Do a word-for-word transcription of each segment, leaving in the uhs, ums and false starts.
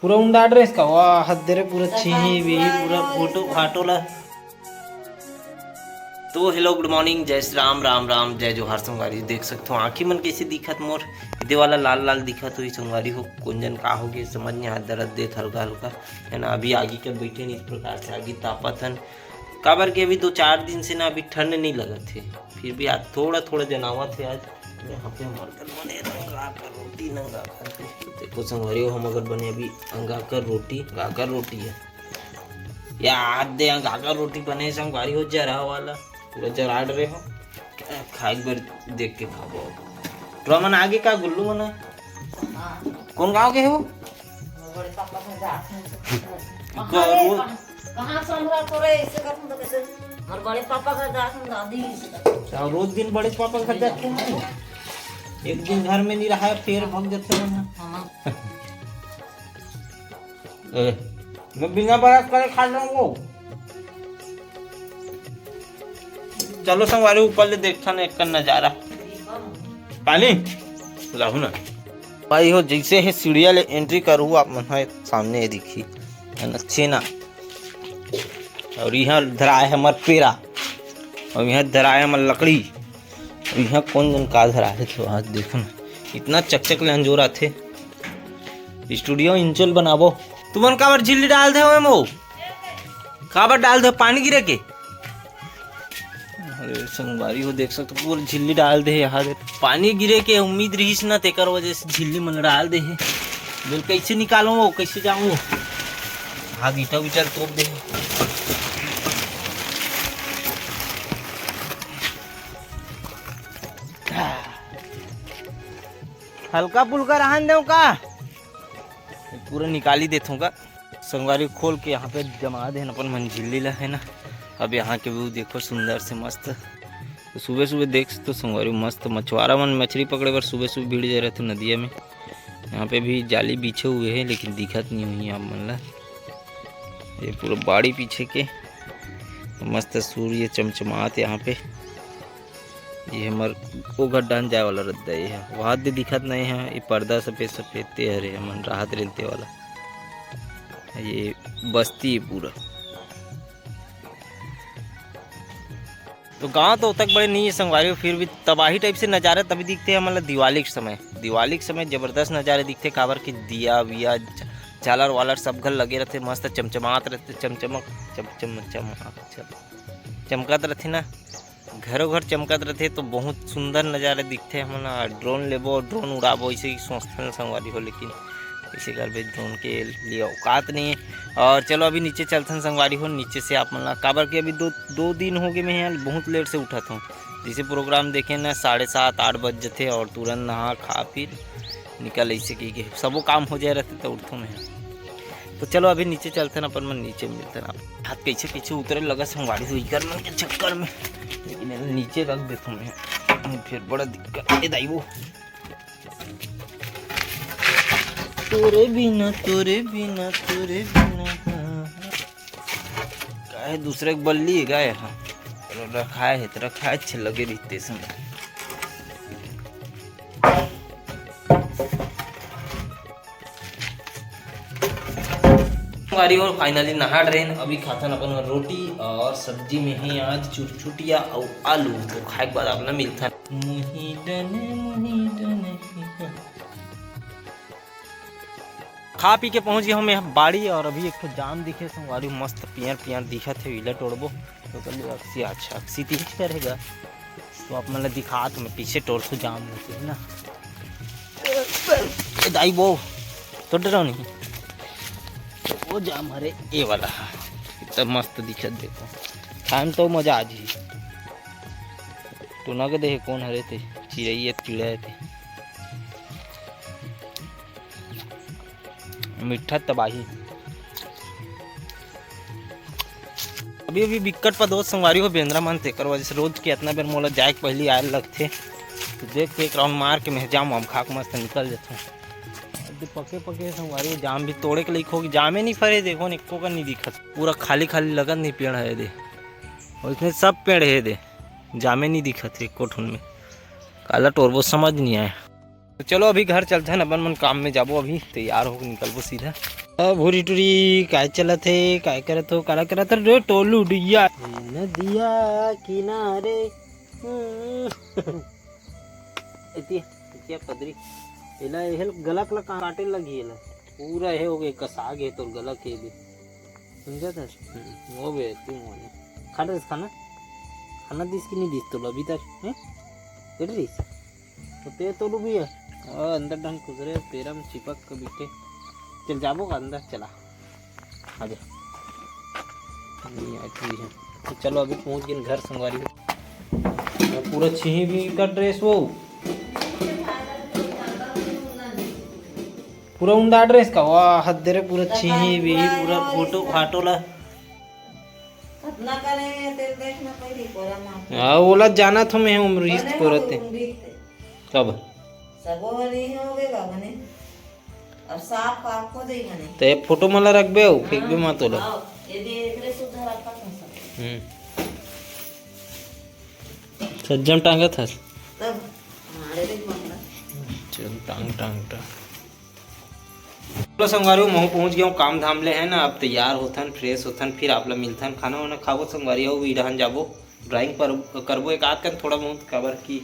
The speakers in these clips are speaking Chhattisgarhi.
पूरा उंडा ड्रेस का वाह, हद दे रे, पूरा छीही भी, पूरा फोटो फाटो ला। तो hello, good morning, जय श्री राम, राम राम, जय जोहार संगवारी। देख सकथो आँखी मन कैसे दिखत मोर, एदे वाला लाल लाल दिखत होही संगवारी हो। कोन जन का हो गे समझ नहीं आत, दर्द देत हल्का हल्का, है ना। अभी आगी के बैठे नहीं इस प्रकार से, आगी तापत हन, काबर के अभी दो चार दिन से ना अभी ठंड नहीं लगत हे, फिर भी आज थोड़ा थोड़ा जनावत हे। आज यहाँ पे हमारे घर बने रंगा कर रोटी नंगा कर, देखो संगवारी हो, हम अगर बने अभी अंगा कर रोटी, अंगा कर रोटी है यार, दे अंगा कर रोटी बने संगवारी हो, जरा वाला पूरा जरा डरे हो। खाए एक बार देख के खाबो। टुरा मन आगे का गुल्लू मन? हाँ। कौन गाँव के हो? बड़े पापा के जात हन। कहाँ रे, कहाँ, कहाँ संभरा तोरे? ऐसे करथन तो कैसे? और बड़े पापा का जात हन दादी। और रोज दिन बड़े पापा का जात हन? एक दिन घर में नहीं रहा है, फिर भग जाते हैं ना। हाँ। ए, मैं बिना brush करे खा लूँ वो। चलो संगवारी, ऊपर ले देखथन एकर नजारा। पानी लाहू ना। भाई हो, जैसे ही सीढ़िया ले entry करू, आप मन ह सामने ये दिखी, है ना, छेना। और यहाँ धराए हमर पेरा, और यहाँ धराए हमर लकड़ी, और यहाँ कौन जन का धराए, तो आज देखो ना, इतना चकचक ले अंजोर आथे। Studio इंचल बनाबो। तुमन काबर झिल्ली डाल दे हो एमो? काबर डाल दे, पानी गिरे के? अरे संगवारी हो, देख सकथो पूरा झिल्ली डाल दे हे। यहाँ दे पानी गिरे के उम्मीद रहिस ना, तेकर वजह से झिल्ली मन डाल दे हे। बोल कैसे निकालूं वो, कैसे जाऊं वो? हाँ, ईटा उटा तोप दे हे। हल्का फुल्का रहन देव का? पूरा निकाली देथों का। संगवारी खोल के यहाँ पे जमा दे हन अपन मन झिल्ली ला, है ना। अब यहाँ के view देखो, सुंदर से मस्त। तो सुबह सुबह देख सकते हो संगवारी, मस्त मछुआरा मन मछली पकड़े बर सुबह सुबह भिड़ जाए रहते नदिया में। यहाँ पे भी जाली बिछे हुए हैं, लेकिन दिखत नहीं हुई आप मन ला। ये पूरा बाड़ी पीछे के, मस्त सूर्य चमचमात यहाँ पे। ये हमर ओ घर डाहन जाए वाला रद्दा, ये है। वहाँ दे दिखत नहीं है, ये पर्दा सफेद सफेद ते हरे, हमन राहत रेलते वाला। ये बस्ती है पूरा। तो गांव तो उतक बड़े नहीं है संगवारी, फिर भी तबाही type से नजारा तभी दिखते हैं, मतलब दिवाली के समय। दिवाली के समय जबरदस्त नजारे दिखते, काबर कि दिया विया, झ-, झालर वालर सब घर लगे रहते, मस्त चमचमात रहते, चमचमक, चमचम, चमक, चमकत रहते ना। घरों घर चमकत रहते तो बहुत सुंदर नजारा दिखते। हमन ह drone लेबो, drone उड़ाबो, ऐसे ही सोचथन संगवारी हो, लेकिन ऐसे करबे drone के लिए औकात नहीं है। और चलो अभी नीचे चलथन संगवारी हो, नीचे से आप मन ला, काबर कि अभी दो, दो दिन हो गए मैं यहाँ बहुत late से उठत हूँ। जैसे program देखे ना, साढ़े सात आठ बज जथे और तुरंत नहा खा फिर निकल ऐसे की के सबो काम हो जाए रहते तो उठथों मैं। तो चलो अभी नीचे चलथन, अपन मन नीचे मिलथन। आप हाथ कैसे कैसे उतरे लगा संगवारी हो इकर मन के चक्कर में, लेकिन एला नीचे रख देथों मैं, फिर बड़ा दिक्कत हे दाई वो। तोरे बिना, तोरे बिना, तोरे बिना। काहे दूसरे के बल्ली हे गाय? हाँ, चलो रखाए हे तो रखाए, अच्छे लगे रहिते समय। संगवारी हो finally नहा डरेन, अभी खाथन अपन रोटी और सब्जी में ही आज चुरचुटिया और आलू, तो खाए के बाद आप ला मिलथन। मुही डने, मुही डने। खा पी के पहुंच गए हम यहाँ बाड़ी और अभी एक ठो जाम दिखे संगवारी, मस्त पियर पियर दिखत हे, इला टोड़बो। तो कहलियो अक्सी, अच्छा अक्सी तीज करेगा, तो आप मन ला दिखात मैं पीछे टोरथों जाम में से ना। ए दाई वो तो डरो नहीं, वो जाम हरे ए वाला, इतना मस्त दिखत देखो, खान तो मजा आ जी। टोना के देखे कौन हरे ते, चिड़ैया कीड़ा हे ते। मीठा तबाही। अभी अभी बिक्कट पदोत संगवारी हो बेंदरा मन, तेकर वजह से रोज के इतना बेर मोला जाए के पहली आए लगथे। तो देख के एक round मार के मैं जाम वाम खा के मस्त निकल जाथों। अरे पके पके संगवारी हो, जाम भी तोड़े के लइक होगे, जामे नहीं फरे, देखो न एको का नहीं दिखत, पूरा खाली खाली लगत नहीं पेड़ हे दे। और इसमें सब पेड़ हे दे, जामे नहीं दिखत हे एको ठुन में। काला टोरबो समझ नहीं आए। तो चलो अभी घर चलथन, अपन मन काम में जाबो, अभी तैयार होके निकलबो सीधा। अब भूरी टूरी काय चलत हे, काय करत हो, काला करत हो रे टोलू डिया? नदिया किनारे, हम्म। एतिया, एतिया पदरी। एला, एहल गलक ला काटे लगी एला। पूरा हे हो गे, कसा गे तोर गलक हे बे। समझत हस? हम्म, हो बे, तू मोने। खा डरेस खाना? खाना दिस कि नहीं दिस तोला अभी तक? हैं? खा डरेस? तो ते तो भी है। ओ, अंदर ढंग कुदरे, पेरा में चिपक के बिठे। चल जाबो का अंदर, चला। आजा। नहीं आती है। तो चलो, अभी पहुंच गए घर संगवारी। वो पूरा छिही भी का ड्रेस वो। पूरा उंदा ड्रेस का, वाह, हद दे रे, पूरा छिही भी, पूरा फोटो फाटो ला। कतना करे तेल देखना पड़ी, कोरा मार। हाँ, ओला जाना था मैं, उम्र रिश्त बने को हो रहते। उम्र रिश्त। कब? सबो हरी हो गए बा बने। अब साफ पाक हो जाई बने। तो ये फोटो मला रखबे हो, फेंकबे हाँ, मत ओला। आओ, ये दे, एकरे सुद्धा रखा था सब। हम्म। सज्जम टांगत हस। तब हमारे देख मंगला। चल, टांग, टांग, टांग। चलो संगवारी हो, महू पहुंच गया हूँ काम धाम ले, है ना। अब तैयार होथन, फ्रेश होथन, फिर आप ला मिलथन, खाना वाना खाबो संगवारी हो, इडहन जाबो, ड्राइंग पर करबो एक आध कन थोड़ा बहुत, काबर कि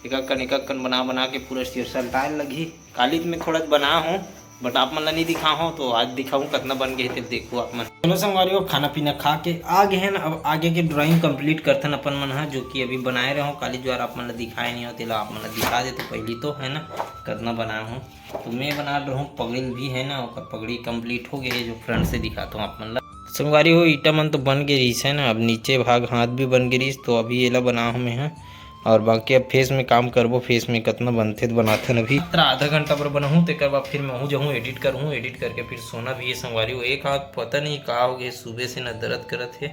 एक एक कन, एक एक कन बना बना के पूरा सिरसलटाए लगही। काली तो मैं थोड़ा बना हूँ, but आप मन ला नहीं दिखा हूँ, तो आज दिखाऊँ कितना बन गए, तेल देखो आप मन। चलो संगवारी हो, खाना पीना खा के आ गए हैं ना, अब आगे के ड्राइंग कंप्लीट करथन अपन मन हा, जो कि अभी बनाए रहो काली ज्वार, आप मन ला दिखाए नहीं हो, तेला आप मन ला दिखा दे तो पहली तो, है ना, कितना बनाए हूँ। तो मैं बना रहूँ पगड़ी भी, है ना, ओकर पगड़ी कंप्लीट हो गई है, जो फ्रंट से दिखाता हूँ आप मन ला। संगवारी हो, ईटा मन तो बन गए रहीस, है ना। अब नीचे भाग हाथ भी बन गए रहीस, तो अभी एला बना हूँ मैं, है। और बाकी अब फेस में काम करबो, फेस में कितना बनथे तो बनाथन अभी। मात्र आधा घंटा बर बनाहूँ, तेकर बाद फिर मैं हूँ जाहूँ, एडिट करूँ, एडिट करके फिर सोना भी है संगवारी हो। एक हाथ पता नहीं का हो गए, सुबह से ना दर्द करत है,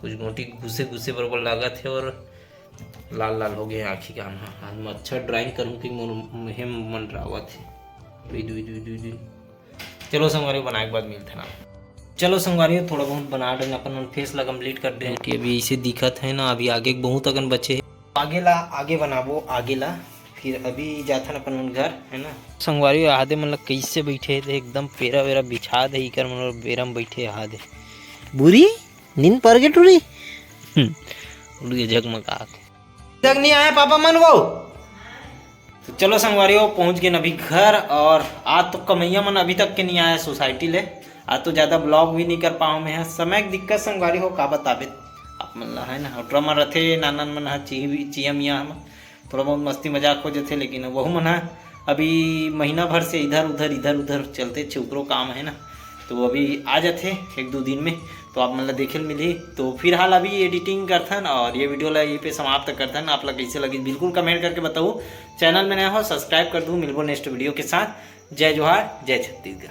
कुछ गोटी घुसे घुसे बरोबर लागत है और लाल लाल हो गए आँखी का। हाँ, आज मैं अच्छा ड्राइंग करूँ कि मोर मुँहे में मंडरावत है। दुई, दुई, दुई, दुई, दुई। चलो संगवारी, बनाए के बाद मिलते ना। चलो संगवारी, थोड़ा बहुत बना डन अपन मन फेस ला कंप्लीट कर दे। कि अभी इसे दिखत है ना, अभी आगे के बहुत अकन बचे है। आगे ला आगे बनाबो, आगे ला। फिर अभी जाथन अपन मन घर, है ना। संगवारी, आदे मन ला कैसे बैठे हे, एकदम पेरा वेरा बिछा दे, इकर मन बेरा में बैठे आदे। बुरी नींद पर के टूरी। हम्म, उड़ के झकमका के। तक नहीं आए पापा मन वो। तो चलो संगवारी हो, पहुंच गए अभी घर। और आज तो कमैया मन अभी तक के नहीं आया सोसाइटी ले। आज तो ज़्यादा ब्लॉग भी नहीं कर पाऊँ मैं, समय की दिक्कत संगवारी हो, का बताबे आप मन ला, है ना। ओटरा मन रथे, नानन मन ह चिही-, चिया मिया हम थोड़ा बहुत मस्ती मजाक हो जाथे, लेकिन वहू मन ह अभी महीना भर से इधर उधर, इधर उधर चलते छे, ओकरो काम है ना। तो अभी आ जाथे एक दो दिन में, तो आप मन ला देखे ल मिलही। तो फिलहाल अभी एडिटिंग करथन और ये वीडियो ला यहीं पे समाप्त करथन। आप ला कैसे लगी बिल्कुल कमेंट करके बताओ। चैनल में नया हो, सब्सक्राइब कर दू। मिलबो नेक्स्ट वीडियो के साथ। जय जोहार, जय छत्तीसगढ़।